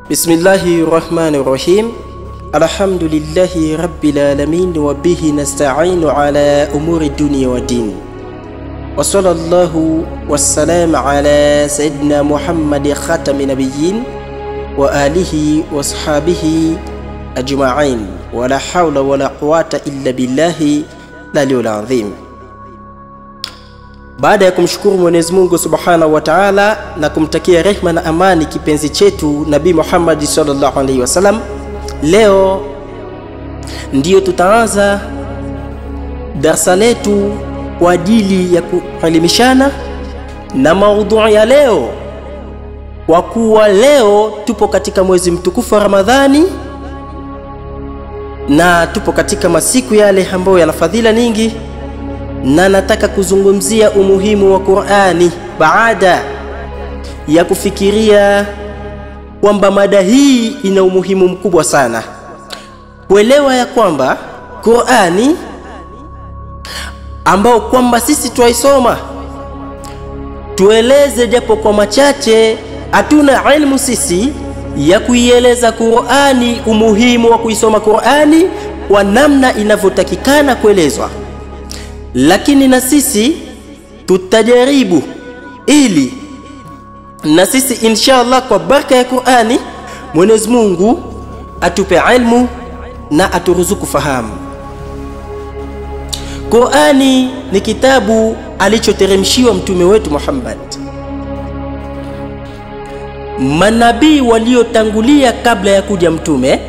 Bismillahirrahmanirrahim. Alhamdulillahi rabbil alamin wa bihi nasta'inu ala umuri dunya wa din. Wa sallallahu wassalam ala sayyidina Muhammad khatamin nabiyyin wa alihi wa sahbihi ajma'in. Wa la hawla wa la quwata illa billahi al-aliyyil azim. Baada ya kumshukuru Mwenyezi Mungu Subhanahu wa Ta'ala na kumtakia rehma na amani kipenzi chetu Nabii Muhammad sallallahu alaihi wasallam, leo ndiyo tutaanza darasa letu kwa ajili ya kuelimishana na maudhui ya leo. Kwa kuwa leo tupo katika mwezi mtukufu wa Ramadhani na tupo katika masiku yale ambayo yana fadhila nyingi, na nataka kuzungumzia umuhimu wa Qur'ani baada ya kufikiria kwamba mada hii ina umuhimu mkubwa sana. Kuelewa ya kwamba Qur'ani ambao kwamba sisi tuisoma, tueleze japo kwa machache, hatuna elimu sisi ya kuieleza Qur'ani, umuhimu wa kuisoma Qur'ani kwa namna inavyotakikana kuelezwa. Lakini na sisi tutajaribu ili na sisi inshallah kwa baraka ya Qur'ani Mwenyezi Mungu atupe ilmu na aturuzuku fahamu. Qur'ani ni kitabu alichoteremshiwa mtume wetu Muhammad. Manabii waliotangulia kabla ya kuja mtume,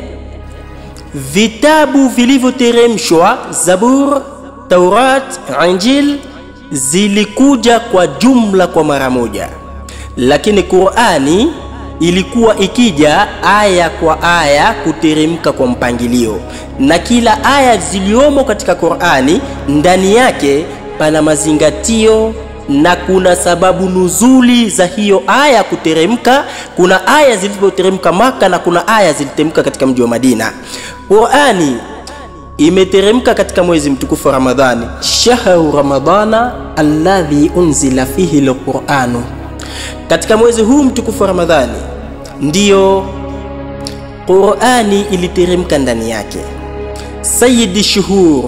vitabu vilivyoteremshwa Zabur, Taurat, Injil zilikuja kwa jumla kwa mara moja. Lakini Qur'ani ilikuwa ikija aya kwa aya kuteremka kwa mpangilio, na kila aya ziliomo katika Qur'ani ndani yake pana mazingatio na kuna sababu nuzuli za hiyo aya kuteremka. Kuna aya zilizoteremka Maka na kuna aya ziliteremka katika mji wa Madina. Qur'ani imeteremka katika mwezi mtukufu Ramadhani, shahru ramadhana alladhi unzila fihi alqur'anu. Katika mwezi huu mtukufu Ramadhani ndiyo Qur'ani iliteremka ndani yake. Sayyidi shuhur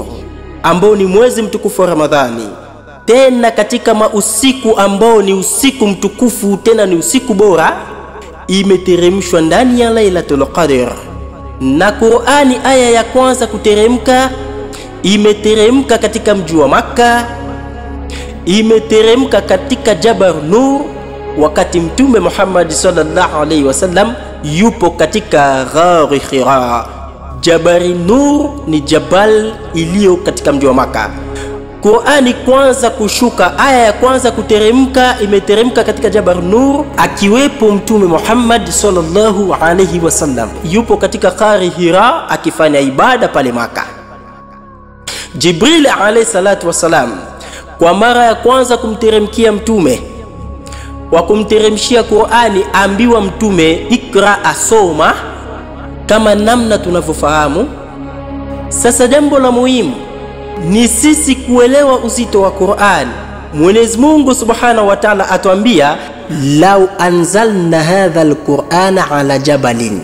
ambao ni mwezi mtukufu Ramadhani, tena katika mausiku ambao ni usiku mtukufu, tena ni usiku bora, imeteremshwa ndani ya Lailatul Qadr. Na Qur'ani aya ya kwanza kuteremka imeteremka katika mji wa Makka, imeteremka katika Jabal Nur wakati Mtume Muhammad sallallahu alaihi wasallam yupo katika Ghar Hira. Jabal Nur ni jabal iliyo katika mji wa Makka. Qur'ani kwanza kushuka, aya ya kwanza kuteremka imeteremka katika Jabal Nur akiwepo Mtume Muhammad sallallahu alaihi wasallam yupo katika Ghar Hira akifanya ibada pale Maka. Jibril alayhi salatu wasalam kwa mara ya kwanza kumteremkia mtume kwa kumteremshia Qur'ani, ambiwa mtume ikra, asoma kama namna tunavyofahamu. Sasa jambo la muhimu ni sisi kuelewa uzito wa Qur'an. Mwenyezi Mungu Subhanahu wa Ta'ala atuambia, lau anzalna hadha alqur'ana ala jabalin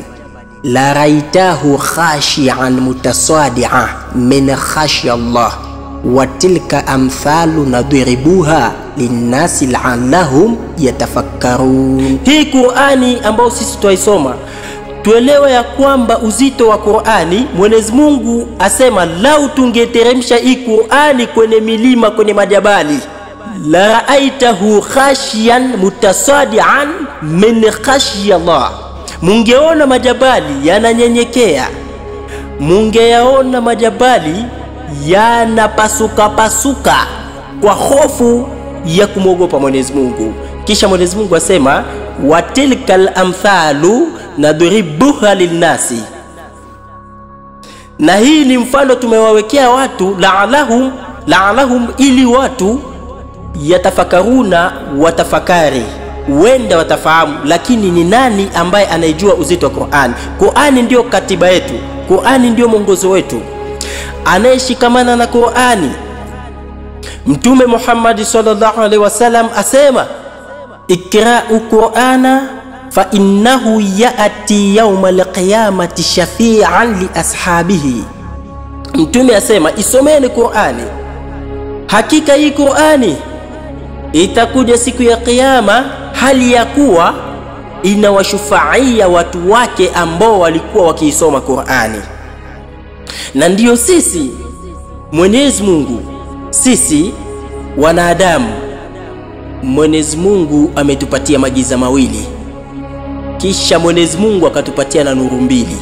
la raitahu khashi'an mutasadi'a min khashya Allah wa tilka amthalu nadribuha linnasi la'allahum yatafakkarun. Hii Qur'ani ambayo sisi tuisoma, tuelewe ya kwamba uzito wa Qur'ani, Mwenyezi Mungu asema lau tungeteremsha hii Qur'ani kwenye milima, kwenye majabali, la ra'aitahu khashiyan mutasadi'an min khashyi Allah, mungeona majabali yananyenyekea, mungeyaona majabali yanapasuka pasuka kwa hofu ya kumwogopa Mwenyezi Mungu. Kisha Mwenyezi Mungu asema watilkal amthalu nadribuha lilnasi, na hii ni mfano tumewawekea watu, la'alahum, ili watu yatafakaruna, watafakari, wenda watafahamu. Lakini ni nani ambaye anayejua uzito wa Qur'an? Qur'ani ndio katiba yetu, Qur'ani ndio mwongozo wetu. Anayeshikamana na Qur'ani, Mtume Muhammad sallallahu alaihi wasallam asema ikra'u Qur'ana fa innahu ya'ti yawma alqiyamati shafi'an li ashabihi. Mtume asema isomeni Qur'ani, hakika hii Qur'ani itakuja siku ya kiyama hali ya kuwa inawashufaia watu wake ambao walikuwa wakiisoma Qur'ani. Na ndiyo sisi Mwenyezi Mungu, sisi wanadamu, Mwenyezi Mungu ametupatia magiza mawili, kisha Mwenyezi Mungu akatupatia na nuru mbili.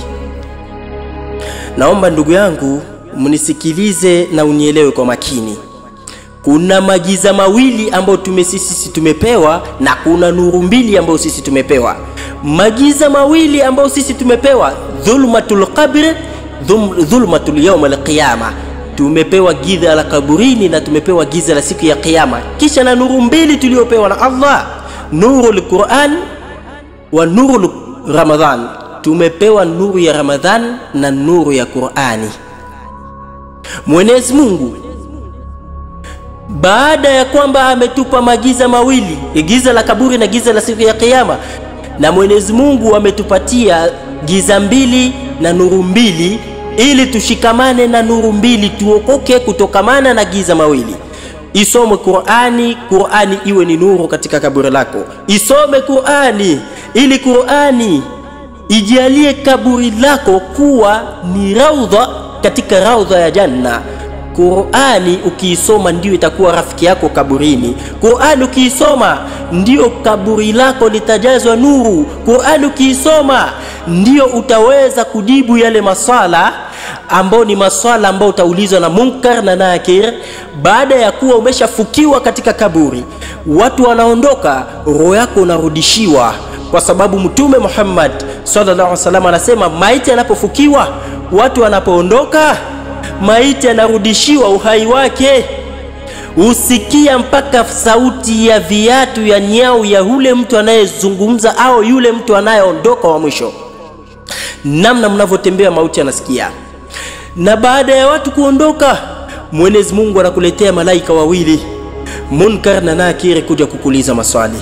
Naomba ndugu yangu mnisikilize na unielewe kwa makini. Kuna magiza mawili ambayo sisi tumepewa na kuna nuru mbili ambayo sisi tumepewa. Magiza mawili ambayo sisi tumepewa, dhulmatul qabr, dhulmatul yawm al-qiyama. Tumepewa giza la kaburini na tumepewa giza la siku ya kiyama. Kisha na nuru mbili tuliopewa na Allah, nurul Qur'an wa nurul Ramadhan. Tumepewa nuru ya Ramadhan na nuru ya Qur'ani. Mwenyezi Mungu baada ya kwamba ametupa magiza mawili, giza la kaburi na giza la siku ya kiyama, na Mwenyezi Mungu ametupatia giza mbili na nuru mbili ili tushikamane na nuru mbili, tuokoke kutokamana na giza mawili. Isome Qur'ani, Qur'ani iwe ni nuru katika kaburi lako. Isome Qur'ani ili Qur'ani ijalie kaburi lako kuwa ni raudha katika raudha ya janna. Qur'ani ukiisoma ndio itakuwa rafiki yako kaburini. Qur'ani ukiisoma ndio kaburi lako litajazwa nuru. Qur'ani ukiisoma ndio utaweza kujibu yale maswala ambao ni maswala ambao utaulizwa na Munkar na Nakir baada ya kuwa umeshafukiwa katika kaburi. Watu wanaondoka, roho yako unarudishiwa, kwa sababu Mtume Muhammad sallallahu alaihi wasallam anasema maiti anapofukiwa, watu wanapoondoka, maiti anarudishiwa uhai wake. Usikia mpaka sauti ya viatu ya nyau ya yule mtu anayezungumza au yule mtu anayeondoka wa mwisho. Namna mnavyotembea mauti anasikia. Na baada ya watu kuondoka, Mwenyezi Mungu anakuletea malaika wawili, Munkar na Nakir, kuja kukuuliza maswali.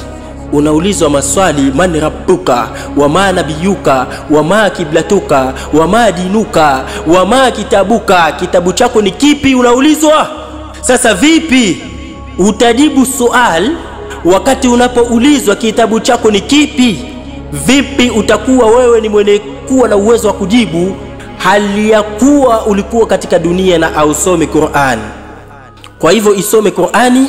Unaulizwa maswali, man rabbuka wa ma nabiyuka wa ma kiblatuka wa ma dinuka wa ma kitabuka, kitabu chako ni kipi? Unaulizwa. Sasa vipi utajibu sual wakati unapoulizwa kitabu chako ni kipi? Vipi utakuwa wewe ni mwenye kuwa na uwezo wa kujibu hali ya kuwa ulikuwa katika dunia na ausome Qur'an? Kwa hivyo isome Qur'ani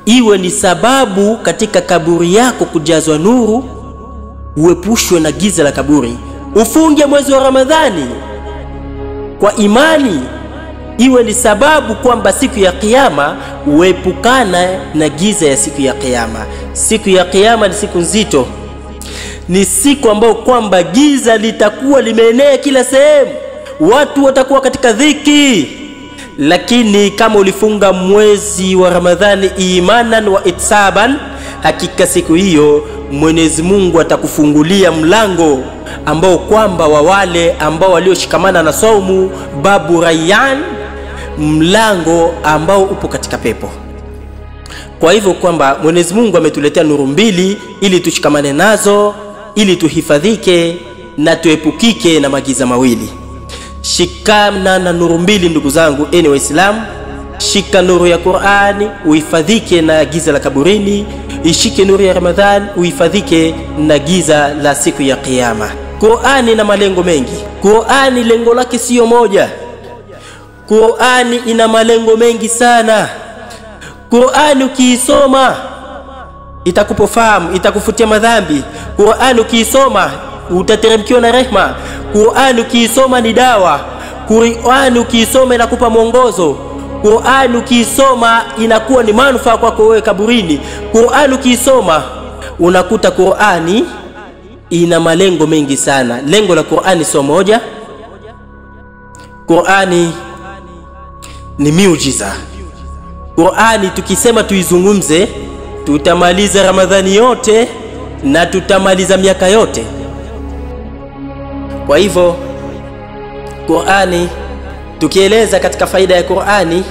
iwe ni sababu katika kaburi yako kujazwa nuru, uepushwe na giza la kaburi. Ufunge mwezi wa Ramadhani kwa imani, iwe ni sababu kwamba siku ya kiyama uepukana na giza ya siku ya kiyama. Siku ya kiyama ni siku nzito, ni siku ambayo kwamba giza litakuwa limeenea kila sehemu, watu watakuwa katika dhiki. Lakini kama ulifunga mwezi wa Ramadhani imanan wa itsaban, hakika siku hiyo Mwenyezi Mungu atakufungulia mlango ambao kwamba wa wale ambao walioshikamana na saumu, babu Rayyan, mlango ambao upo katika pepo. Kwa hivyo kwamba Mwenyezi Mungu ametuletea nuru mbili ili tushikamane nazo, ili tuhifadhike na tuepukike na magiza mawili. Shikamana na nuru mbili ndugu zangu, eni Waislamu. Shika nuru ya Qur'ani uhifadhike na giza la kaburini. Ishike nuru ya Ramadhan uhifadhike na giza la siku ya kiyama. Qur'ani ina malengo mengi. Qur'ani lengo lake sio moja. Qur'ani ina malengo mengi sana. Qur'ani ukiisoma itakupa fahamu, itakufutia madhambi. Qur'ani ukiisoma utateremkiwa na rehma. Qur'ani ukiisoma ni dawa. Qur'ani ukiisoma inakupa mwongozo. Qur'ani ukiisoma inakuwa ni manufaa kwako wewe kaburini. Qur'ani ukiisoma unakuta Qur'ani ina malengo mengi sana. Lengo la Qur'ani sio moja. Qur'ani ni miujiza. Qur'ani tukisema tuizungumze tutamaliza Ramadhani yote na tutamaliza miaka yote. Kwa hivyo Qur'ani tukieleza katika faida ya Qur'ani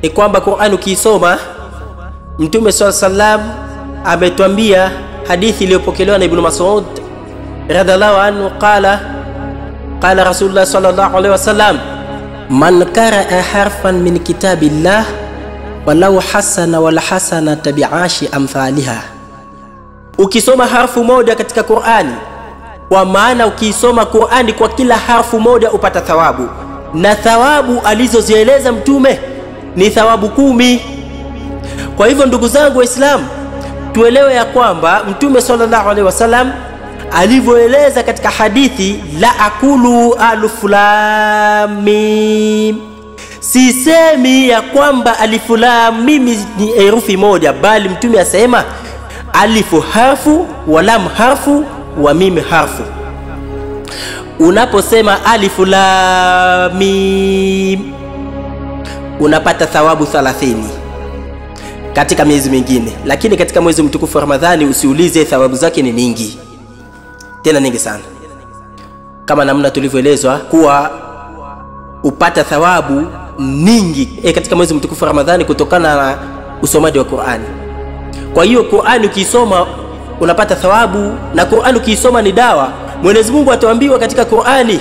ni kwamba Qur'ani ukiisoma, Mtume sallallahu alaihi wasallam ametuambia Hadithi iliyopokelewa na Ibn Mas'ud radhiallahu anhu, qala qala Rasulullah sallallahu alaihi wasallam, man qaraa harfan min kitabillah walau hasana wal hasanata bi'ashi amthaliha. Ukisoma harfu moja katika Qur'ani, kwa maana ukisoma Qur'ani kwa kila harfu moja upata thawabu, na thawabu alizozieleza Mtume ni thawabu 10. Kwa hivyo ndugu zangu Waislamu, tuelewe ya kwamba Mtume sallallahu alaihi wasallam alivyoeleza katika hadithi, la akulu alif lam mim, sisemi ya kwamba alif lam mim ni herufi moja, bali Mtume asema alifu harfu wa lam harfu wa mim harfu. Unaposema alif lam mim unapata thawabu 30 katika miezi mingine, lakini katika mwezi mtukufu wa Ramadhani usiulize, thawabu zake ni nyingi, tena nyingi sana, kama namna tulivyoelezwa kuwa upata thawabu nyingi katika mwezi mtukufu wa Ramadhani kutokana na usomaji wa Qur'ani. Kwa hiyo Qur'ani ukisoma unapata thawabu, na Qur'ani ukisoma ni dawa. Mwenyezi Mungu atuambiwa katika Qur'ani,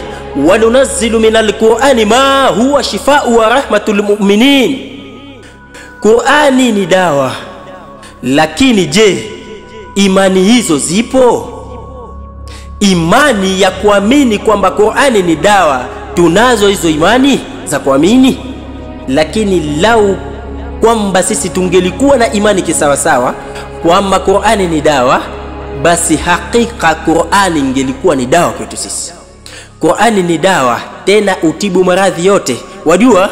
wanunazzilu minal Qur'ani ma huwa shifaa'u wa rahmatul mu'minin. Qur'ani ni dawa, lakini je, imani hizo zipo? Imani ya kuamini kwamba Qur'ani ni dawa, tunazo hizo imani za kuamini? Lakini lau kwamba sisi tungelikuwa na imani kisawasawa kwamba Qur'ani ni dawa, basi hakika Qur'ani ingelikuwa ni dawa kwetu sisi. Qur'ani ni dawa, tena utibu maradhi yote. Wajua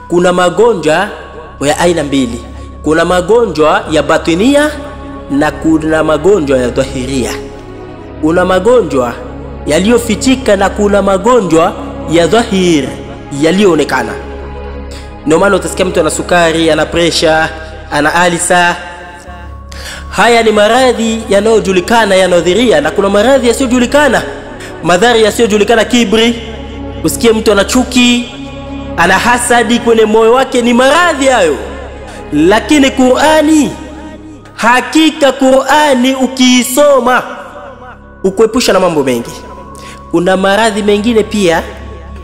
kuna magonjwa ya aina mbili, kuna magonjwa ya batinia na kuna magonjwa ya dhahiria. Kuna magonjwa yaliyofichika na kuna magonjwa ya dhahir yaliyoonekana. Ndio maana utasikia mtu ana sukari, ana pressure, ana alisa. Haya ni maradhi yanayojulikana, yanadhiria, na kuna maradhi yasiyojulikana, madhari yasiyojulikana, kibri, usikie mtu ana chuki, ana hasadi kwenye moyo wake, ni maradhi hayo. Lakini Qur'ani, hakika Qur'ani ukiisoma ukuepusha na mambo mengi. Kuna maradhi mengine pia,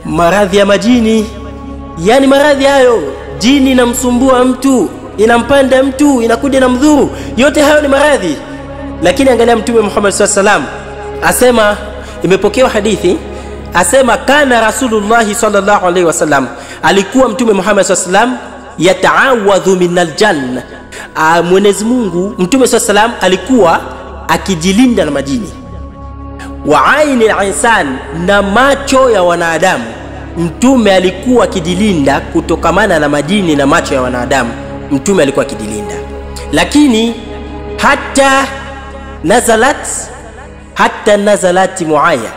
maradhi ya majini. Yani maradhi hayo, jini inamsumbua mtu, inampanda mtu, inakuja na mdhuru, yote hayo ni maradhi. Lakini angalia Mtume Muhammad sallallahu alaihi wasallam asema, imepokewa hadithi asema, kana Rasulullah sallallahu alaihi wasallam, alikuwa Mtume Muhammad sallallahu alaihi wasallam yataawadhu minal janna. Mwenyezi Mungu, Mtume sallallahu alaihi wasallam alikuwa akijilinda na majini, wa aini al-insan, na macho ya wanadamu. Mtume alikuwa akijilinda kutokamana na majini na macho ya wanadamu. Mtume alikuwa akijilinda, lakini hata nazalat muaya,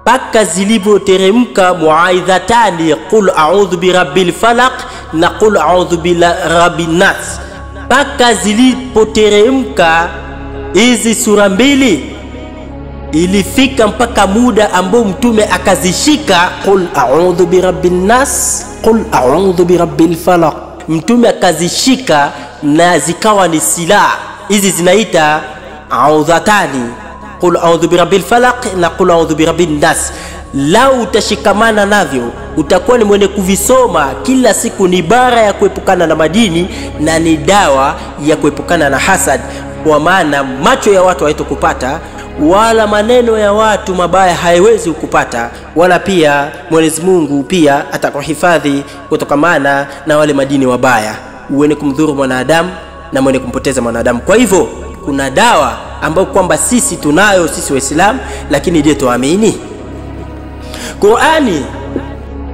paka zilipoteremka muaidhatani, qul a'udhu bi rabbil falaq na qul a'udhu bi rabbin nas, paka zilipoteremka hizi sura mbili, ilifika mpaka muda ambao Mtume akazishika, qul a'udhu bi rabbin nas, qul a'udhu bi rabbil falaq. Mtume akazishika na zikawa ni silaha. Hizi zinaita a'udhatani, qul a'udhu bi rabbil falaq na qul a'udhu bi rabbin nas. Lau utashikamana navyo, utakuwa ni mwenye kuvisoma kila siku. Ni bara ya kuepukana na majini na ni dawa ya kuepukana na hasad, kwa maana macho ya watu hayatokupata, wala maneno ya watu mabaya haiwezi kukupata, wala pia Mwenyezi Mungu pia atakuhifadhi kutokamana na wale majini wabaya, uende kumdhuru mwanadamu na mwende kumpoteza mwanadamu. Kwa hivyo kuna dawa ambayo kwamba sisi tunayo sisi Waislamu, lakini je, tuamini? Qur'ani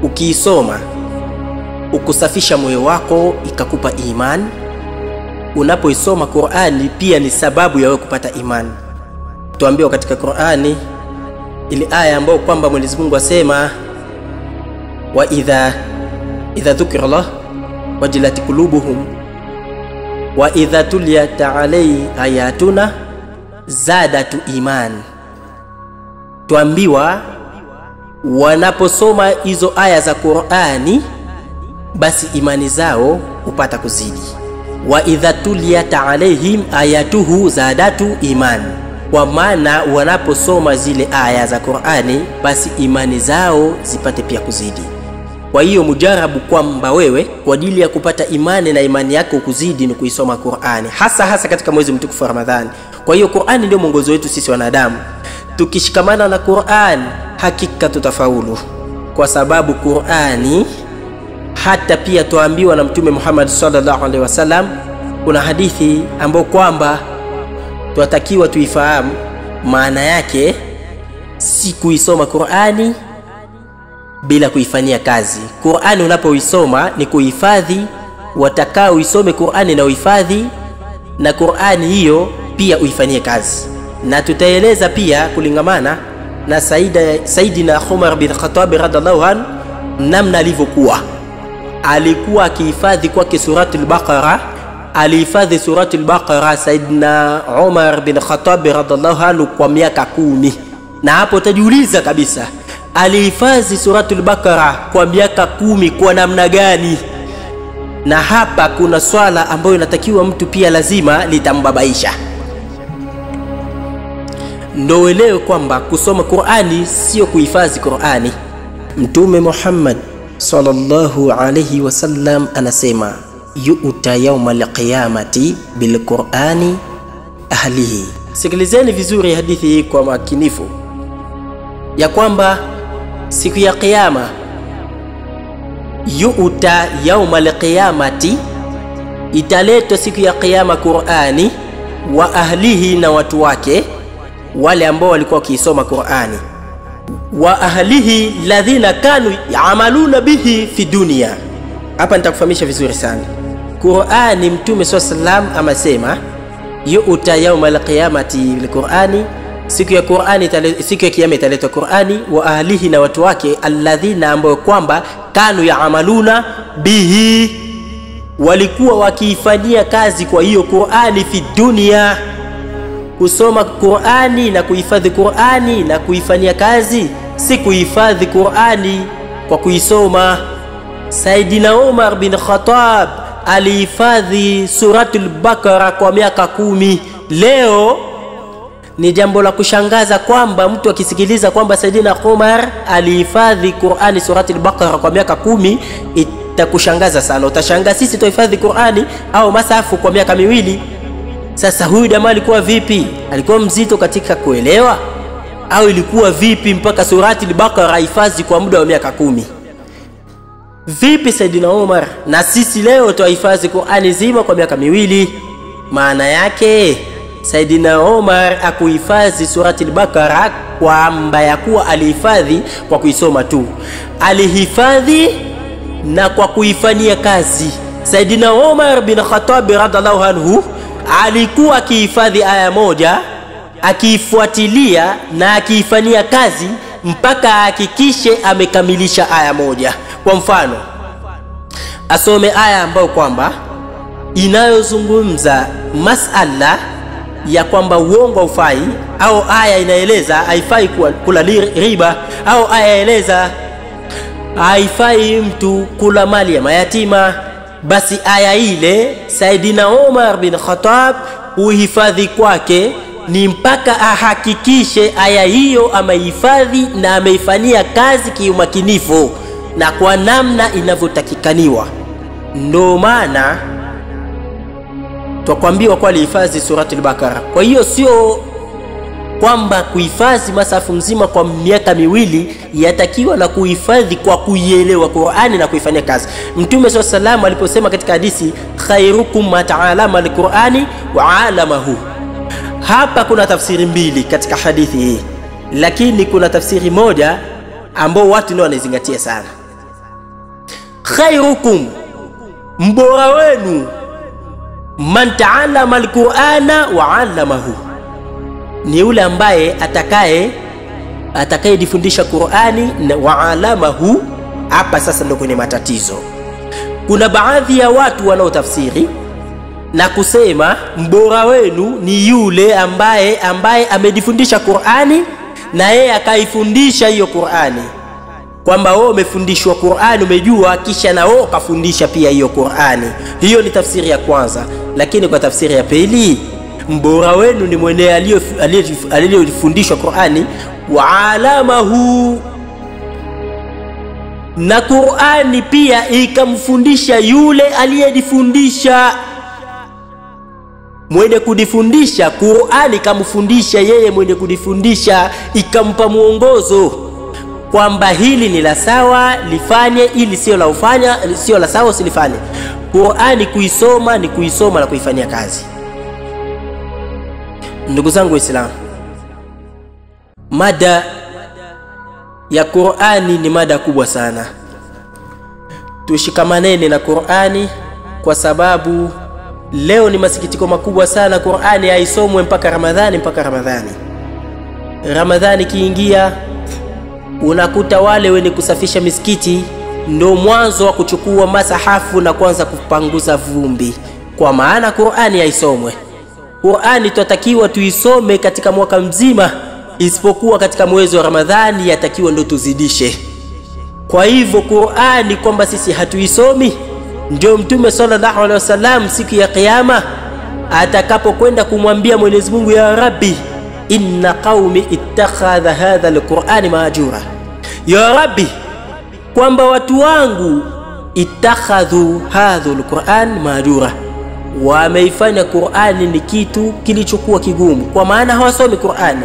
ukiisoma ukusafisha moyo wako ikakupa imani. Unapoisoma Qur'ani pia ni sababu ya wewe kupata imani. Tuambiwa katika Qur'ani ile aya ambayo kwamba Mwenyezi Mungu asema, wa idha dhukira Allah wajilat qulubuhum wa idha tuliyat alayhi ayatuna zadatu iman. Tuambiwa wanaposoma hizo aya za Qur'ani, basi imani zao hupata kuzidi. Wa idha tuliyat alaihim ayatuhu zadatu iman, kwa maana wanaposoma zile aya za Qur'ani basi imani zao zipate pia kuzidi. Kwa hiyo mujarabu kwamba wewe kwa ajili ya kupata imani na imani yako kuzidi ni kuisoma Qur'ani, hasa hasa katika mwezi mtukufu wa Ramadhani. Kwa hiyo Qur'ani ndio mwongozo wetu sisi wanadamu. Tukishikamana na Qur'an hakika tutafaulu, kwa sababu Qur'ani hata pia tuambiwa na Mtume Muhammad sallallahu alaihi wasallam, kuna hadithi ambayo kwamba twatakiwa tuifahamu maana yake, si kuisoma Qur'ani bila kuifanyia kazi. Qur'ani unapoisoma ni kuhifadhi, watakao uisome Qur'ani na uhifadhi, na Qur'ani hiyo pia uifanyie kazi. Na tutaeleza pia kulingamana na Saidina Umar bin Khattab radhiallahu anhu namna alivyokuwa. Alikuwa akihifadhi kwake suratul Baqara, alihifadhi suratul Baqara Saidina Umar bin Khattab radhiallahu anhu kwa miaka 10. Na hapo utajiuliza kabisa, alihifadhi suratul Baqara kwa miaka 10 kwa namna gani? Na hapa kuna swala ambayo inatakiwa mtu pia lazima litambabaisha, ndio uelewe kwamba kusoma Qur'ani sio kuhifadhi Qur'ani. Mtume Muhammad sallallahu alayhi wasallam anasema, yu'ta yawmal qiyamati bil Qur'ani ahlihi. Sikilizeni vizuri hadithi hii kwa makinifu, ya kwamba siku ya kiyama, yu'ta yawmal qiyamati, italetwa siku ya kiyama Qur'ani wa ahlihi, na watu wake wale ambao walikuwa wakiisoma Qur'ani, wa ahlihi ladhina kanu ya'maluna bihi fi dunia. Hapa nitakufahamisha vizuri sana Qur'ani. Mtume sallallahu alayhi amesema yu'ta yawmal qiyamati bil Qur'ani, siku ya Qur'ani, siku ya kiyama italetwa Qur'ani wa ahlihi, na watu wake, alladhina ambao kwamba kanu ya'maluna bihi, walikuwa wakiifanyia kazi kwa hiyo Qur'ani fi dunia. Kusoma Qur'ani na kuhifadhi Qur'ani na kuifanyia kazi si kuhifadhi Qur'ani kwa kuisoma. Saidina Umar bin Khattab alihifadhi suratul Baqara kwa miaka 10. Leo ni jambo la kushangaza kwamba mtu akisikiliza kwamba Saidina Umar alihifadhi Qur'ani suratul Baqara kwa miaka 10, itakushangaza sana. Utashangaa sisi tuhifadhi Qur'ani au masafu kwa miaka 2. Sasa huyu jamaa alikuwa vipi? Alikuwa mzito katika kuelewa au ilikuwa vipi mpaka surati al-Baqara hifadhi kwa muda wa miaka 10? Vipi Saidina Umar? Na sisi leo tuhifadhi Qur'ani zima kwa miaka 2. Maana yake Saidina Umar akuhifadhi surati al-Baqara kwamba ya kuwa alihifadhi kwa kuisoma tu, alihifadhi na kwa kuifanyia kazi. Saidina Umar bin Khattab radhiallahu anhu alikuwa akihifadhi aya moja, akiifuatilia na akiifanyia kazi mpaka ahakikishe amekamilisha aya moja. Kwa mfano, asome aya ambayo kwamba inayozungumza masala ya kwamba uongo haufai, au aya inaeleza haifai kula riba, au aya eleza haifai mtu kula mali ya mayatima. Basi aya ile Saidina Umar bin Khattab uhifadhi kwake ni mpaka ahakikishe aya hiyo ameihifadhi na ameifanyia kazi kiumakinifu na kwa namna inavyotakikaniwa. Ndio maana twakwambiwa kwa alihifadhi suratul Baqara. Kwa hiyo sio kwamba kuhifadhi masafu mzima kwa miaka 2, yatakiwa na kuhifadhi kwa kuielewa Qur'ani na kuifanyia kazi. Mtume swalla salam aliposema katika hadithi, khairukum mata'alama al-Qur'ani wa 'alamahu. Hapa kuna tafsiri mbili katika hadithi hii, lakini kuna tafsiri moja ambao watu ndio wanaizingatia sana. Khairukum, mbora wenu, man ta'allama al-Qur'ana wa 'allamahu, ni yule ambaye atakayejifundisha Qur'ani na wa'alamahu. Hapa sasa ndio kwenye matatizo. Kuna baadhi ya watu wanaotafsiri na kusema mbora wenu ni yule ambaye amejifundisha Qur'ani na yeye akaifundisha hiyo Qur'ani. kwamba wewe umefundishwa Qur'ani, umejua, kisha na wewe ukafundisha pia hiyo Qur'ani. Hiyo ni tafsiri ya kwanza. Lakini kwa tafsiri ya pili, mbora wenu ni mwenye aliyefundishwa Qur'ani, wa alamahu, na Qur'ani pia ikamfundisha yule aliyejifundisha. Mwenye kujifundisha Qur'ani ikamfundisha yeye mwenye kujifundisha, ikampa muongozo kwamba hili ni la sawa lifanye, ili sio la ufanya, sio la sawa usilifanye. Qur'ani kuisoma ni kuisoma na kuifanyia kazi. Ndugu zangu Waislamu, mada ya Qur'ani ni mada kubwa sana. Tushikamaneni na Qur'ani, kwa sababu leo ni masikitiko makubwa sana Qur'ani haisomwe mpaka Ramadhani, mpaka Ramadhani. Ramadhani kiingia, unakuta wale wenye kusafisha misikiti ndo mwanzo wa kuchukua masahafu na kuanza kupanguza vumbi, kwa maana Qur'ani haisomwe. Qur'ani twatakiwa tuisome katika mwaka mzima, isipokuwa katika mwezi wa Ramadhani yatakiwa ndo tuzidishe. Kwa hivyo Qur'ani kwamba sisi hatuisomi, ndio Mtume sallallahu alaihi wasallam siku ya Kiyama atakapokwenda kumwambia Mwenyezi Mungu, ya Rabbi, inna qaumi ittakhadha hadha alquran mahjura, ya Rabbi, kwamba watu wangu ittakhadhu hadha alquran mahjura, wameifanya Qur'ani ni kitu kilichokuwa kigumu, kwa maana hawasomi Qur'ani.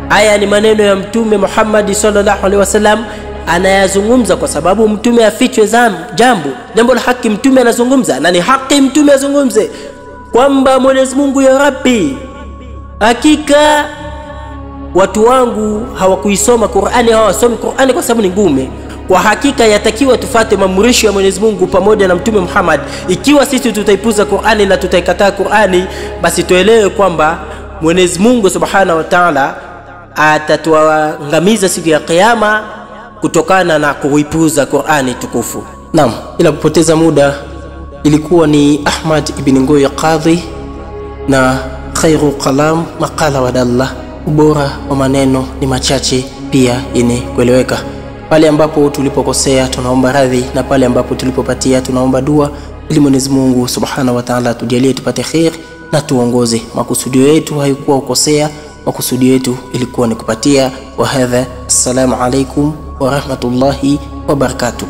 Haya ni maneno ya Mtume Muhammad sallallahu alaihi wasallam anayazungumza, kwa sababu mtume afichwe jambo la haki. Mtume anazungumza na ni haki mtume azungumze kwamba Mwenyezi Mungu, ya Rabbi, hakika watu wangu hawakuisoma Qur'ani, hawasomi Qur'ani kwa sababu ni ngumu. Kwa hakika yatakiwa tufate maamrisho ya Mwenyezi Mungu pamoja na Mtume Muhammad. Ikiwa sisi tutaipuza Qur'ani na tutaikataa Qur'ani, basi tuelewe kwamba Mwenyezi Mungu Subhanahu wa Ta'ala atatuangamiza siku ya Kiyama kutokana na kuipuza Qur'ani tukufu. Naam, bila kupoteza muda, ilikuwa ni Ahmad ibn Ngoyi Qadhi na khairu kalam maqala wa dalla, ubora wa maneno ni machache pia yenye kueleweka. Pale ambapo tulipokosea tunaomba radhi, na pale ambapo tulipopatia tunaomba dua, ili Mwenyezi Mungu Subhanahu wa Ta'ala tujalie tupate khair na tuongoze. Makusudio yetu haikuwa kukosea, makusudio yetu ilikuwa ni kupatia. Wa hadha, assalamu alaikum wa rahmatullahi wa barakatuh.